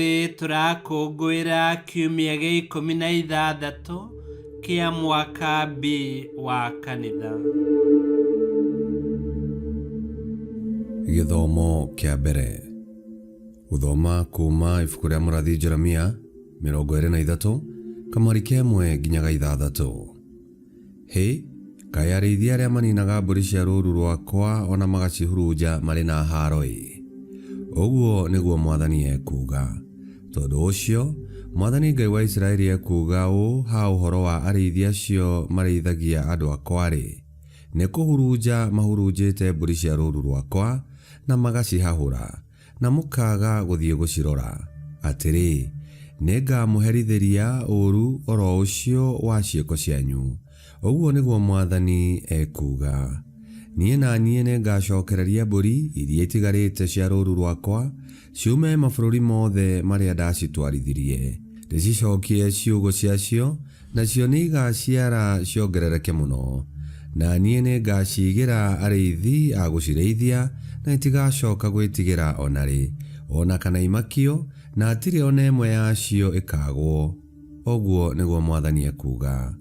Ũmũthĩ tũrakũngũĩra kiumia gĩa 16 kĩa mwaka B wa kanitha. Gĩthomo kĩa mbere. Gũthoma kuuma ibuku rĩa mũrathi Jeremia 23 kamwari ka ĩmwe nginya ga ithathatũ. Hĩ! Kaĩ arĩithi arĩa maniinaga mbũri cia rũũru rwakwa o na magacihurunja marĩ na haaro-ĩ! Ũguo nĩguo mwathani ekuuga. Tondũ ũcio, mwathani Ngai wa Isiraeli ekuuga ũũ ha ũhoro wa arĩithi acio marĩithagia andũ akwa-rĩ, Nĩkũhurunja mahurunjĩte mbũri cia rũũru rwakwa na magacihahũra, na mũkaaga gũthiĩ gũcirora. Atĩrĩ, nĩngamũherithĩria ũũru o ro ũcio wa ciĩko cianyu, ũguo nĩguo Mwathani ekuuga. Niĩ na niĩ nĩngacookereria mbũri iria itigarĩte cia rũũru rwakwa ciume mabũrũri mothe marĩa ndacitwarithirie, ndĩcicookie ciugũ ciacio, nacio nĩigaciara ciongerereke mũno. Na niĩ nĩngaciigĩra arĩithi a gũcirĩithia, na itigacooka gwĩtigĩra o na rĩ, o na kana imakio, na hatirĩ o na ĩmwe yacio ĩkaagwo, ũguo nĩguo Mwathani ekuuga.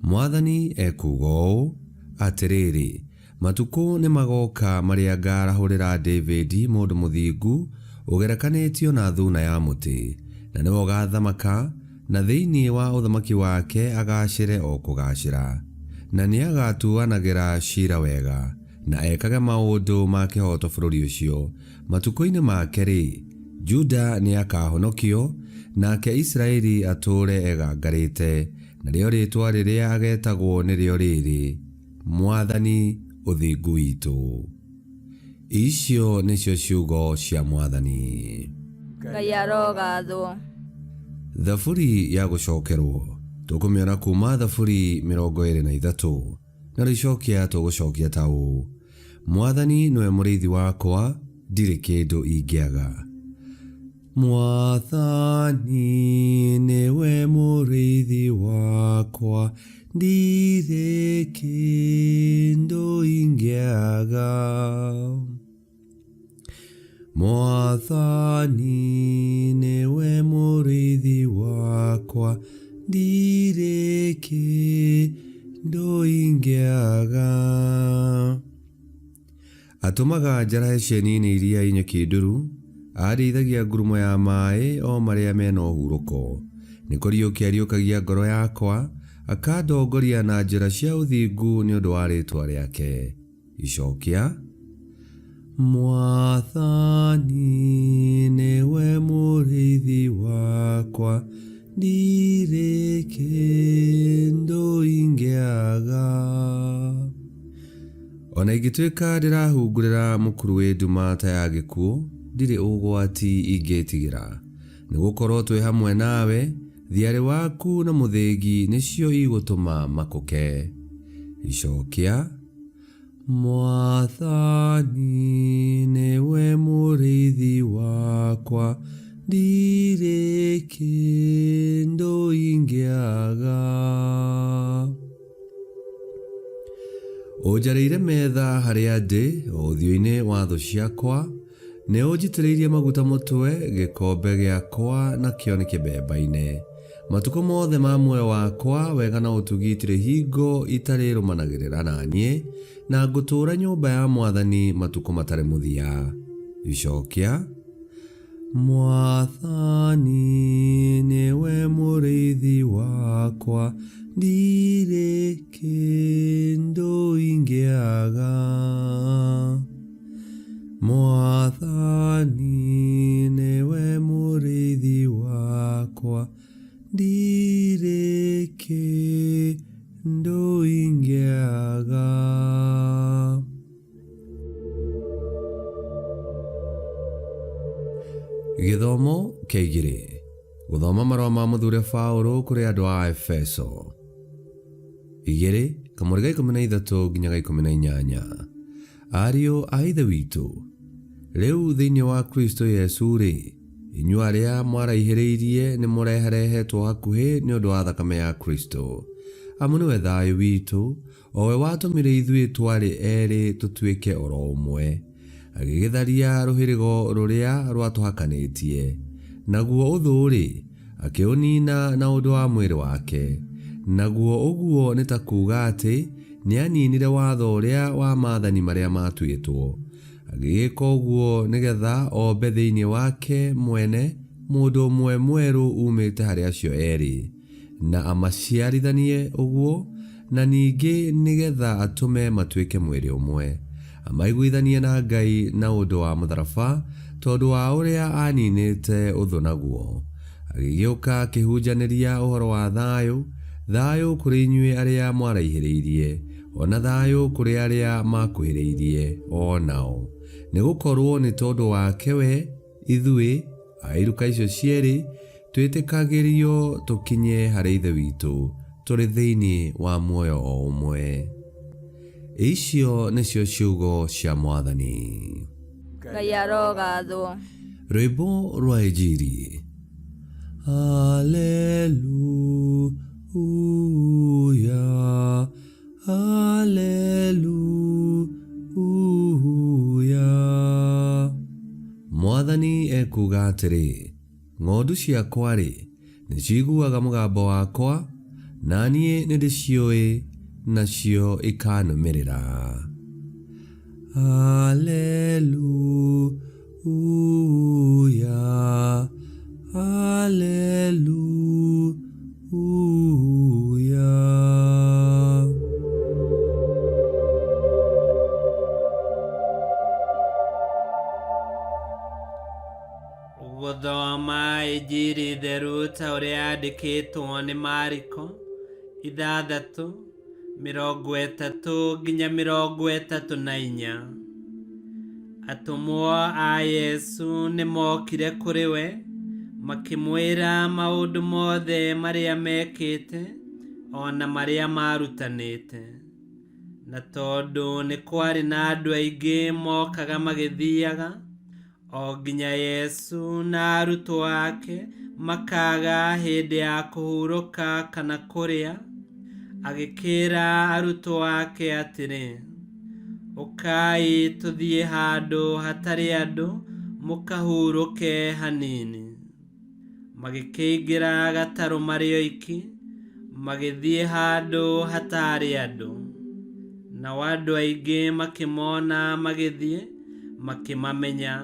Mwathani ekuuga ũũ, Atĩrĩrĩ, matukũ nĩmagooka marĩa ngaarahũrĩra David mũndũ mũthingu ũgerekanĩtio na thuuna ya mũtĩ, na nĩwe ũgaathamaka, na thĩinĩ wa ũthamaki wake agaacĩre o kũgaacĩra. Na nĩagatuanagĩra ciira wega, na ekage maũndũ ma kĩhooto bũrũri ũcio. Matukũ-inĩ make-rĩ, Juda nĩakahonokio, nake Isiraeli atũũre egangarĩte, narĩo rĩĩtwa rĩrĩa ageetagwo nĩrĩo rĩĩrĩ, Mwathani Ũthingu Witũ. Icio nĩcio ciugo cia Mwathani. Ngai arogathwo. Thaburi ya gũcokerwo tũkũmĩona kuuma Thaburi 23 na rĩcokia tũgũcokia ta ũũ: Mwathani nĩwe mũrĩithi wakwa, ndirĩ kĩndũ ingĩaga. Mwathani nĩwe mũrĩithi wakwa, ndirĩ kĩndũ ingĩaga. Mwathani nĩwe mũrĩithi wakwa, ndirĩ kĩndũ ingĩaga. Atũmaga njarahe cieni-inĩ iria i nyeki nduru, Andĩithagia ngurumo ya maĩ o marĩa me na ũhurũko. Nĩ kũriũkia ariũkagia ngoro yakwa, Akandongoria na njĩra cia ũthingu nĩ ũndũ wa rĩĩtwa rĩake. Icokia. Mwathani nĩwe mũrĩithi wakwa, ndirĩ kĩndũ ingĩaga. O na ingĩtuĩka ndĩrahungurĩra mũkuru wĩ nduma ta ya gĩkuũ, ndirĩ ũgwati ingĩĩtigĩra, nĩ gũkorũo twĩ hamwe nawe, thiarĩ waku na mũthĩgi nĩcio igũtũma makũke. Icokia. Mwathani nĩwe mũrĩithi wakwa, ndirĩ kĩndũ ingĩaga. Ũnjarĩire metha harĩa ndĩ, o ũthiũ-inĩ wa thũ ciakwa, Nĩ ũnjitĩrĩirie maguta mũtwe, gĩkombe gĩakwa nakĩo nĩ kĩbembaine. Matukũ mothe ma muoyo wakwa, wega na ũtugi itirĩ hingo itarĩrũmanagĩrĩra na niĩ, na ngũtũũra nyũmba ya Mwathani matukũ matarĩ mũthia. Icokia. Mwathani nĩwe mũrĩithi wakwa, ndirĩ kĩndũ ingĩaga. Mwathani nĩwe mũrĩithi wakwa, ndirĩ kĩndũ ingĩaga. Gĩthomo kĩa igĩrĩ. Gũthoma marũa ma mũthure Paũlũ kũrĩ andũ a Efeso. Igĩrĩ, kamũri ga 13 nginya ga 18. Ariũ a Ithe witũ, rĩu thĩinĩ wa Kristo Yesu-rĩ, inyuĩ arĩa mwaraihĩrĩirie nĩ mũreharehetwo hakuhĩ nĩ ũndũ wa thakame ya Kristo. Amu nĩwe thayũ witũ, o we watũmire ithuĩ twarĩ erĩ tũtuĩke o ro ũmwe, agĩgĩtharia rũhĩrĩgo rũrĩa rwatũhakanĩtie. Naguo ũthũ-rĩ, akĩũniina na ũndũ wa mwĩrĩ wake. Naguo ũguo nĩ ta kuuga atĩ nĩaninire watho ũrĩa wa maathani marĩa maatuĩtwo. Agĩgĩka ũguo nĩ getha ombe thĩinĩ wake mwene mũndũ ũmwe mwerũ uumĩte harĩ acio erĩ, na amaciarithanie ũguo, na ningĩ nĩ getha atũme matuĩke mwĩrĩ ũmwe, amaiguithanie na Ngai na ũndũ wa mũtharaba, tondũ wa ũrĩa aaninĩte ũthũ naguo. Agĩgĩũka akĩhunjanĩria ũhoro wa thayũ, thayũ kũrĩ inyuĩ arĩa mwaraihĩrĩirie, o na thayũ kũrĩ arĩa maakuhĩrĩirie o nao. Nĩ gũkorũo nĩ tondũ wake we, ithuĩ, a iruka icio cierĩ, twĩtĩkagĩrio tũkinye harĩ Ithe witũ tũrĩ thĩinĩ wa muoyo o ũmwe. Icio nĩcio ciugo cia Mwathani. Ngai arogathwo. Rwĩmbo rwa Injiri. Haleluya, haleluya. Mwathani ekuuga atĩrĩ, Ng'ondu ciakwa-rĩ, nĩciiguaga mũgambo wakwa, na niĩ nĩndĩciũĩ, nacio ikanũmĩrĩra. Haleluya, haleluya. Gũthoma Injiri theru ta ũrĩa yandĩkĩtwo nĩ Mariko 6:30-34. Atũmwo a Yesu nĩ mokire kũrĩ we makĩmwĩra maũndũ mothe marĩa mekĩte o na marĩa maarutanĩte. Na tondũ nĩ kwarĩ na andũ aingĩ mokaga magĩthiaga, o nginya Yesu na arutwo ake makaga hĩndĩ ya kũhurũka kana kũrĩa, agĩkĩra arutwo ake atĩrĩ, Ũkai tũthiĩ handũ hatarĩ andũ mũkahurũke hanini. Magĩkĩingĩra gatarũ marĩ oiki, magĩthiĩ handũ hatarĩ andũ. Nao andũ aingĩ makĩmona magĩthiĩ, makĩmamenya.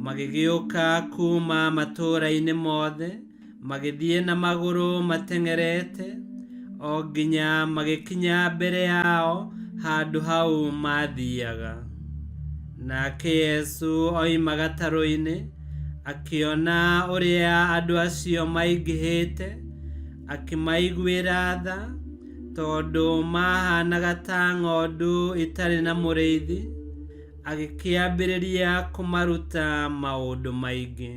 Magĩgĩũka kuuma matũũra-inĩ mothe, magĩthiĩ na magũrũ mateng'erete, o nginya magĩkinya mbere yao handũ hau maathiaga. Nake Yesu oima gatarũ-inĩ, akĩona ũrĩa andũ acio maingĩhĩte, akĩmaiguĩra tha, tondũ maahanaga ta ng'ondu itarĩ na mũrĩithi, agĩkĩambĩrĩria kũmaruta maũndũ maingĩ.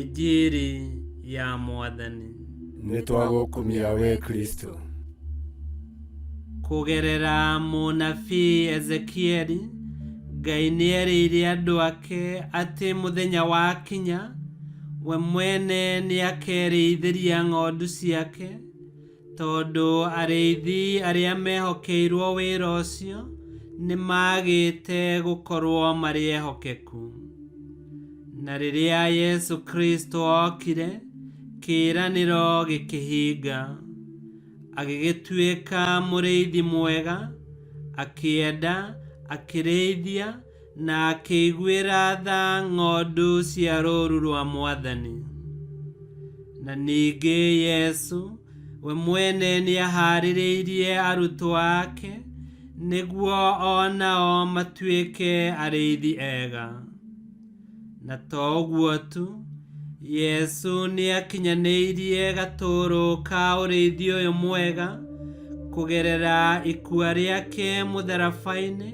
Injiri ya Mwathani. Nĩ twagũkumia we Kristo. Kũgerera mũnabii Ezekieli, Ngai nĩerĩire andũ ake atĩ mũthenya wakinya, we mwene nĩakerĩithĩria ng'ondu ciake, tondũ arĩithi arĩa mehokeirwo wĩra ũcio nĩmagĩte gũkorwo marĩ ehokeku. Na rĩrĩa Yesu Kristo okire, kĩĩranĩro gĩkĩhinga. Agĩgĩtuĩka mũrĩithi mwega, akĩenda, akĩrĩithia, na akĩiguĩra tha ng'ondu cia rũũru rwa Mwathani. Na ningĩ Yesu we mwene nĩahaarĩrĩirie arutwo ake nĩguo o nao matuĩke arĩithi ega. Na to ũguo tu, Yesu nĩakinyanĩirie gatũũrũ ka ũrĩithi ũyũ mwega kũgerera ikua rĩake mũtharaba-inĩ,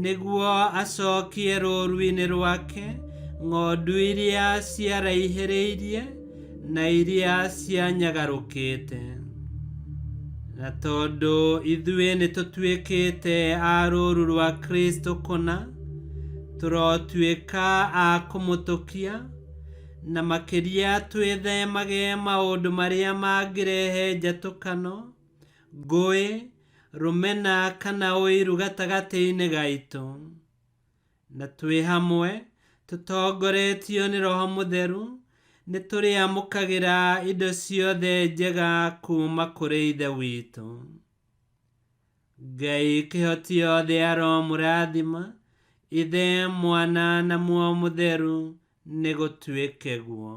nĩguo acokie rũũru-inĩ rwake ng'ondu iria ciaraihĩrĩirie na iria cianyagarũkĩte. Na tondũ ithuĩ nĩtũtuĩkĩte a rũũru rwa Kristo kũna, tũrotuĩka a kũmũtũkia, na makĩria twĩthemage maũndũ marĩa mangĩrehe njatũkano, ngũĩ, rũmena kana ũiru gatagatĩ-inĩ gaitũ. Na twĩ hamwe, Tũtongoretio nĩ Roho Mũtheru, nĩ tũrĩamũkagĩra indo ciothe njega kuuma kũrĩ Ithe witũ. Ngai kĩhoti yothe aromũrathima, Ithe, Mwana na Muoyo Mũtheru, nĩ gũtuĩke guo.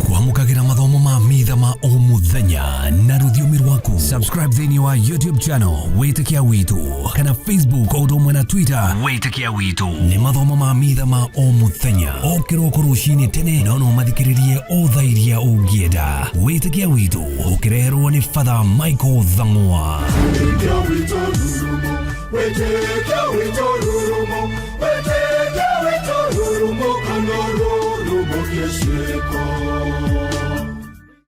Kwamũkagĩra mathomo ma mitha ma o mũthenya na rũthiomi rwaku. Subscribe thĩinĩ wa YouTube channel Wĩtĩkia Witũ kana Facebook o ũndũ ũmwe na Twitter Wĩtĩkia Witũ. Nĩ mathomo ma mitha ma o mũthenya o kĩroko rũcinĩ tene, no no mathikĩrĩrie o thaa iria ũngĩenda. Wĩtĩkia Witũ ũkĩreherwo nĩ Father Michael Thang'wa. Wĩtĩkia witũ rurumo, wĩtĩkia witũ rurumo, wĩtĩkia witũ rurumo, kana rurumo kĩciĩko.